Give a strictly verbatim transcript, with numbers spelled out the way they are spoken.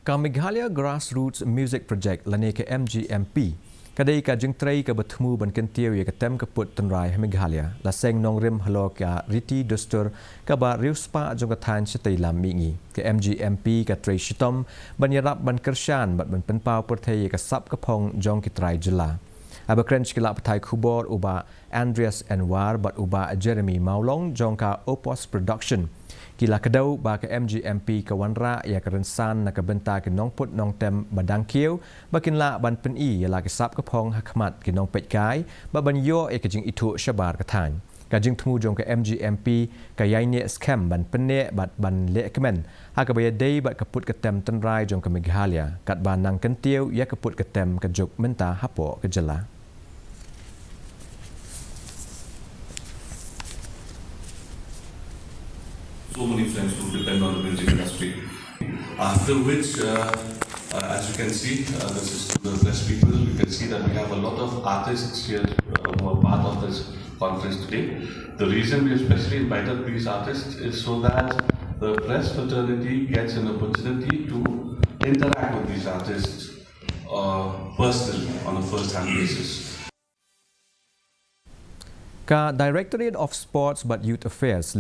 Ka Meghalaya Grassroots Music Project lane ka M G M P ka dei ka jingtrei kaba thmu ban kyntiew ïa ka tem ka put tynrai ha Meghalaya. La seng nongrim halor ka riti dustur kaba riewspah jong ka thaiñ shatei lam mihngi. Ka M G M P ka trei shitom ban ïarap ban kyrshan bad ban pynpaw pyrthei ïa ka sap ka phong jong ki trai jylla. Haba kren sha ki lad pathai khubor u Bah Andreas Anwar bad u Bah Jeremy Mawlong jong ka Opus Production, ki la kdew ba ka M G M P ka wanrah ïa ka rynsan na ka bynta ki nongput nongtem ba dang kiew ba kin lah ban pyni ïa la ki sap ka phong ha khmat ki nongpeitkai bad ban ïoh ïa ka jingithuh shabar ka thaiñ. Ka jingthmu jong ka M G M P ka ïaineh skhem ban pynneh bad ban lehkmen ha kaba ïadei bad ka put ka tem tynrai jong ka Meghalaya, katba nang kyntiew ïa ka put ka tem ka juk mynta hapoh ka jylla. So many friends who depend on the music industry. After which, uh, uh, as you can see, uh, this is to the press people. You can see that we have a lot of artists here, uh, who are part of this conference today. The reason we specially invited these artists is so that the press fraternity gets an opportunity to interact with these artists, uh, personally on a first-hand basis. Ka Directorate of Sports bad Youth Affairs